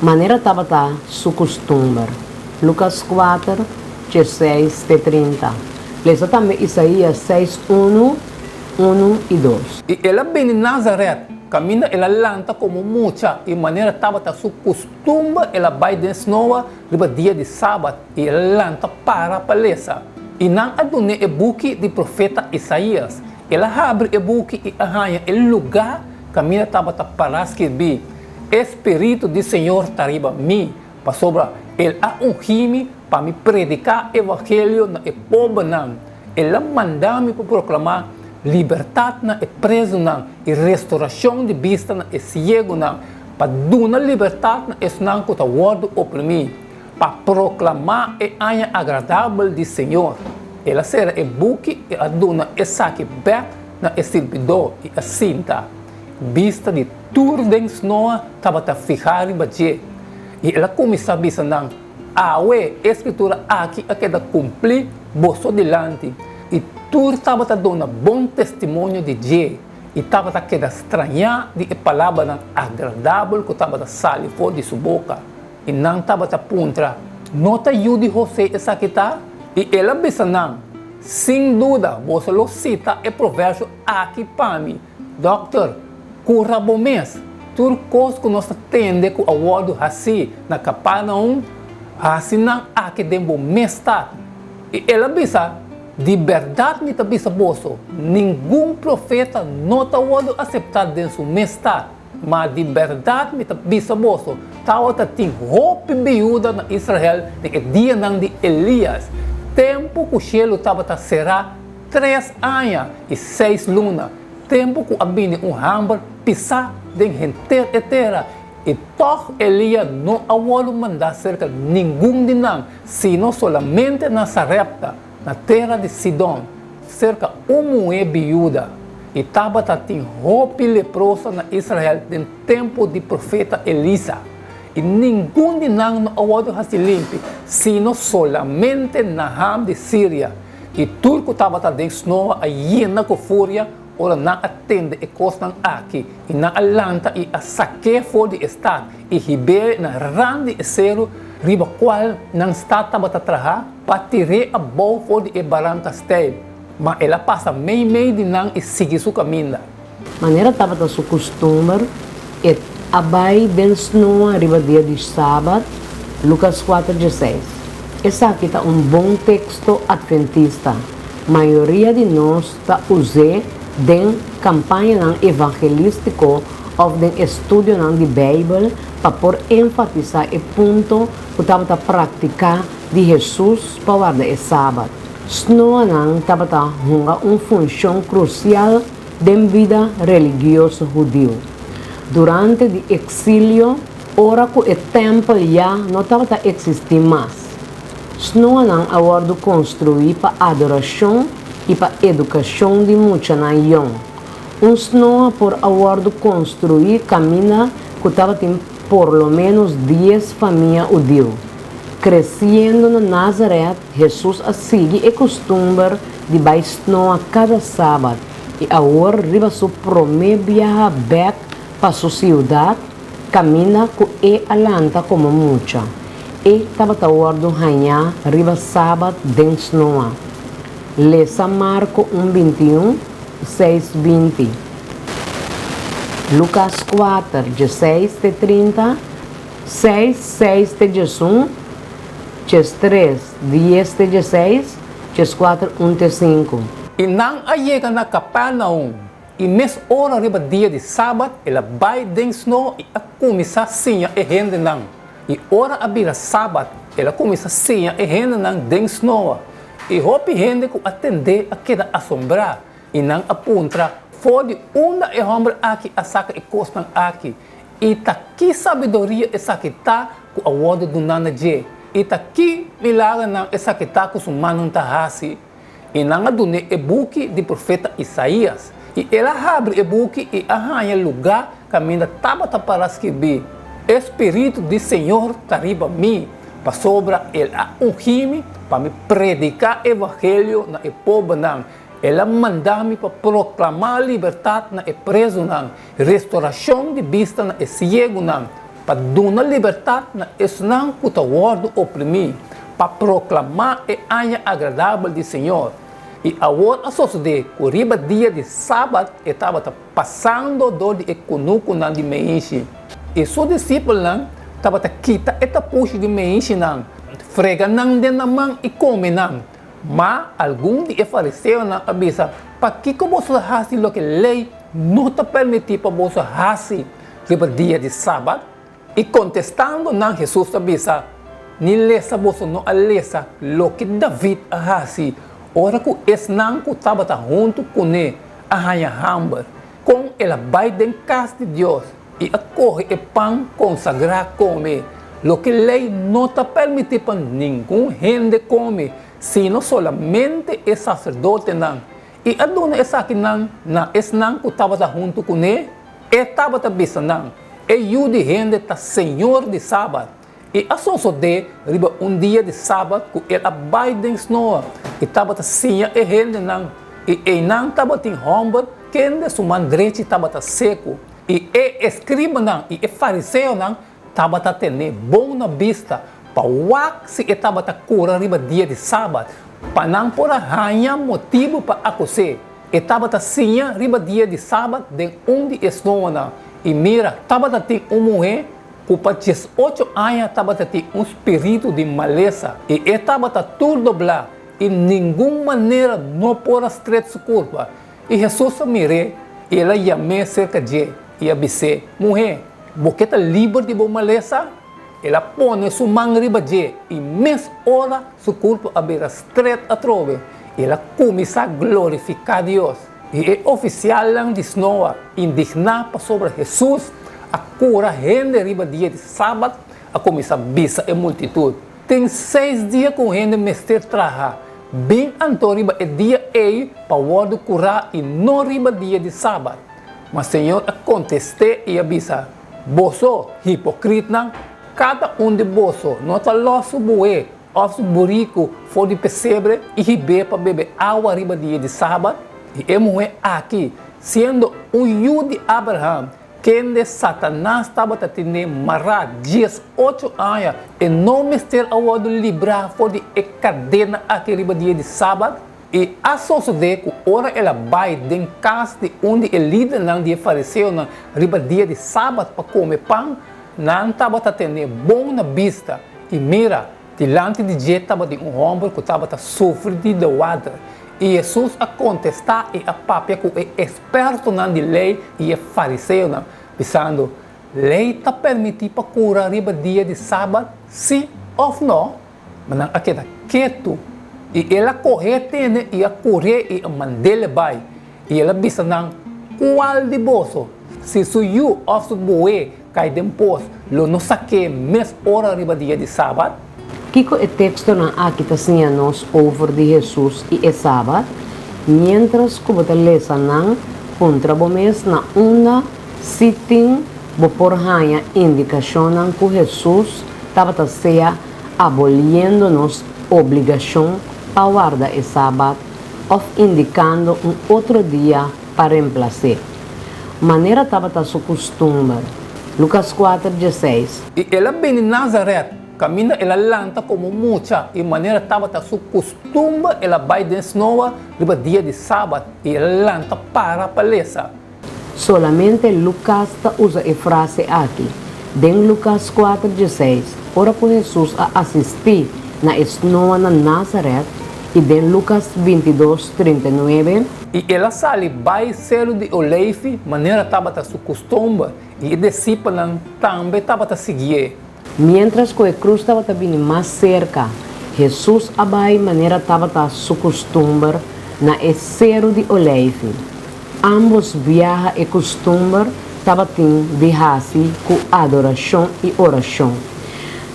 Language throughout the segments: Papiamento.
Manera tabata su kustumber. Lukas 4, 16 te 30. Lesa tambe Isaías 6, 1, 1 i 2. I el a bini Nazaret, kaminda el a lanta komo mucha, i manera tabata su kustumber el a bai den snoa riba dia di sabat, i el a lanta para pa lesa. I nan a dun'é e buki di profeta Isaías. El a habri e buki i a haña e lugá kaminda tabata pará skirbí, E spiritu di Señor ta riba mi, pasobra El a ungí mi pa mi prediká evangelio na e pobernan. El a manda mi pa proklamá libertat na e prezunan i restorashon di bista na e siegunan, pa duna libertat na esnan ku ta wòrdu oprimí, pa proklamá e aña agradabel di Señor. El a sera e buki i a duna esaki bèk na e sirbidó i a sinta. Bista di tur den snoa tabata fihá riba dje, i el a kuminsá bisa nan, Awe e Skritura aki a keda kumplí boso dilanti. I tur tabata duna bon testimonio di dje i tabata keda strañá di e palabranan agradabel ku tabata sali for di su boka. I nan tabata puntra, No ta yu di Hosé esaki ta? I el a bisa nan, Sin duda boso lo sita e proverbio aki pa mi, Dòkter, kura bo mes. Tur kos ku nos ta tende ku a wòrdu hasí na Kaparnaum, hasi nan aki den bo mes stat. I el a bisa, Di bèrdat mi ta bisa boso, ningun profeta no ta wòrdu aseptá den su mes stat. Ma di bèrdat mi ta bisa boso, tabata tin hopi biuda na Israel den e dianan di Elias, tempu ku shelu tabata será tres aña i seis luna, tempu ku a bini un hamber pisá den henter e tera, i tòg Elias no a wòrdu mandá serka ningun di nan, sino solamente na Sarepta, na tera di Sidon, serka un muhé biuda. I tabata tin hopi leproso na Israel den tempu di profeta Elisa, i ningun di nan no a wòrdu hasi limpi, sino solamente Naham di Siria. I tur ku tabata den snoa a yena ku furia ora nan a tende e kosnan aki, i nan a lanta i a sak'é for di e stat i hib'é na rand di e seru riba kual nan stat tabata traha, pa tir'é abou for di e baranka steil. Ma el a pasa meimei di nan i sigui su kaminda. Manera tabata su kustumber, e a bai den snoa riba dia di sabat, Lukas kuater dieseis. Esaki ta un bon teksto atventista. Mayoria di nos ta us'é den kampañanan evangelístiko òf den estudionan di Beibel pa por enfatisá e punto ku tabata praktiká di Hesus pa warda e sabat. Snoanan tabata hunga un funshon krusial den bida religioso hudiu. Durante di eksilio, ora ku e tèmpel ya no tabata eksistí mas, snoanan a wòrdu konstruí pa adorashon i pa edukashon di muchanan yòn. Un snoa por a wòrdu konstruí kaminda ku tabatin por lo ménos dies famia hudiu. Kresiendo na Nazaret, Hesus a sigui e kustumber di bai snoa kada sabat, i awor riba su promé biaha bèk pa su siudat, kaminda ku e a lanta komo mucha, e tabata wòrdu hañá riba sabat den snoa. Lesa Marko un 21, seis 20, Lukas kuater, dieseis te 30, seis, seis te 11, 13, dies te 16, 14, un te sinku. I nan a yega na Kapernaum, i mes ora riba dia di sabat el a bai den snoa i a kuminsá siña e hendenan. I ora a bira sabat, el a kuminsá siña e hendenan den snoa. I hopi hende ku a tend'é a keda asombrá, i nan a puntra, For di unda e hòmber aki a saka e kosnan aki? I ta ki sabiduria esaki ta ku a wòrdu duná na dje? I ta ki milagernan esaki ta ku su mannan ta hasi? I nan a dun'é e buki di profeta Isaías. I el a habri e buki i a haña lugá kaminda tabata pará skirbí, E spiritu di Señor ta riba mi, pasobra el a ungí mi pa mi prediká evangelio na e pobernan, el a manda mi pa proklamá libertat na e prezunan, restorashon di bista na e siegunan. pa duna libertat na esnan ku ta wòrdu oprimí, pa proklamá e aña agradabel di Señor. I awor a sosodé ku riba dia di sabat e tabata pasando dor di e kunukunan di meishi, i su disipelnan tabata kita e tapushi di meishinan, frega nan den nan man i kome nan. Ma algun di e fariseonan a bisa, Pakiko boso ta hasi loke lei no ta permití pa boso hasi riba dia di sabat? I kontestando nan Hesus a bisa, Ni lesa boso no a lesa loke David a hasi ora ku esnan ku tabata huntu kuné a haña hamber, kon el a bai den kas di Dios i a kohe e pan konsagrá kome, loke lei no ta permití pa ningun hende kome, sino solamente e saserdotenan, i a duna esakinan na esnan ku tabata huntu kuné? E tabata bisa nan, E Yu di hende ta Señor di sabat. I a sosodé riba un dia di sabat ku el a bai den snoa i tabata siña e hendenan, i einan tabatin hòmber kende su man drechi tabata seku. I e eskribanan i e fariseonan tabata ten'é bon na bista pa wak si e tabata kura riba dia di sabat, pa nan por a haña motibu pa akus'é. E tabata siña riba dia di sabat den un di e snoanan, i mira, tabata tin un muhé ku pa diesocho aña tabata tin un spiritu di malesa, i e tabata tur doblá, i ningun manera no por a stret su kurpa. I Hesus a mir'é, i el a yam'é serka dje, i a bis'é, Muhé, bo ke ta liber di bo malesa? El a pone su man riba dje, i mes ora su kurpa a bira stret atrobe, i el a kuminsá glorifiká Dios. I e ofisialnan di snoa, indigná pasobra Hesus a kura hende riba dia di sabat, a kuminsá bisa e multitut, Tin seis dia ku hende mester traha, bin anto riba e dia ei pa wòrdu kurá i no riba dia di sabat. Ma Señor a kontest'é i a bisa, Boso, hipokritnan, kada un di boso no ta lòs su bué òf su buriku for di pesebre i hib'é pa bebe awa riba dia di sabat? I e muhé aki, siendo un yu di Abraham, kende Satanas tabata tene mará diesocho aña, e no mester a wòrdu librá for di e kadena aki riba dia di sabat? I a sosodé ku ora el a bai den kas di un di e lidernan di e fariseonan riba dia di sabat pa kome pan, nan tabata ten'é bon na bista, i mira, dilanti di dje tabatin un hòmber ku tabata sufri di dewater. I Hesus a kontestá i a papia ku e ekspertonan di lei i e fariseonan, bisando, Lei ta permití pa kura riba dia di sabat, sí òf nò? Ma nan a keda ketu. I el a koh'é tene i a kur'é i a mand'é bai. I el a bisa nan, Kual di boso, si su yu òf su bué kai den pos, lo no sak'é mes ora riba dia di sabat? Kiko e tekstonan aki ta siña nos over di Hesus i e Sabat? Miéntras ku bo ta lesa nan, puntra bo mes na unda si tin bo por haña indikashonnan ku Hesus tabata sea aboliendo nos obligashon pa warda e Sabat òf indikando un otro dia pa remplas'é, manera tabata su kustumber. Lukas kuater, dieseis. I el a bini Nazaret, kaminda el a lanta komo mucha, i manera tabata su kustumber el a bai den snoa riba dia di sabat, i el a lanta para pa lesa. Solamente Lukas ta usa e frase aki. Den Lukas kuater dieseis, ora ku Hesus a asistí na e snoa na Nazaret, i den Lukas bintidos, 39, I el a sali bai Seru di Oleifi, manera tabata su kustumber, i e disipelnan tambe tabata siguié. Miéntras ku e krus tabata bini mas serka, Hesus a bai manera tabata su kustumber na e Seru di Oleifi. Ámbos biaha e kustumber tabatin di hasi ku adorashon i orashon.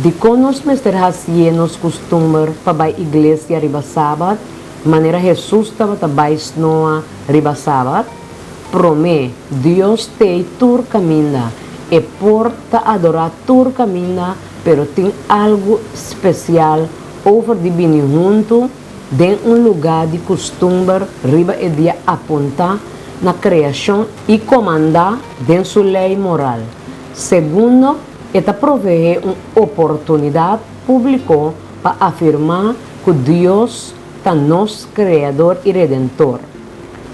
Dikon nos mester hasié nos kustumber pa bai iglesia riba sabat, manera Hesus tabata bai snoa riba sabat? Promé, Dios t'ei tur kaminda. E por ta adorá tur kaminda, pero tin algu spesial over di bini huntu den un lugá di kustumber riba e dia apuntá na kreashon i komandá den su lei moral. Segundo. E ta proveé un oportunidat públiko pa afirmá ku Dios ta nos Kreador i Redentor.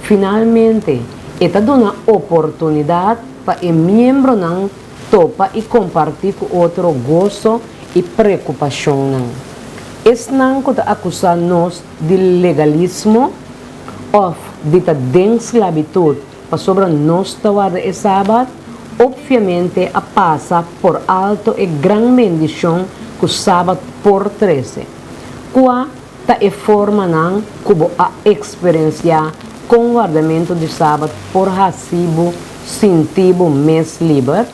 Finalmente, e ta duna oportunidat pa e miembronan topa i kompartí ku otro goso i preokupashonnan. Esnan ku ta akusá nos di legalismo òf di ta den sklabitut pasobra nos ta warda e Sabat, opviamente a pasa por alto e gran bendishon ku Sabat por trese. Kua ta e formanan ku bo a eksperensiá kon wardamentu di Sabat por hasi bo sinti bo mes liber?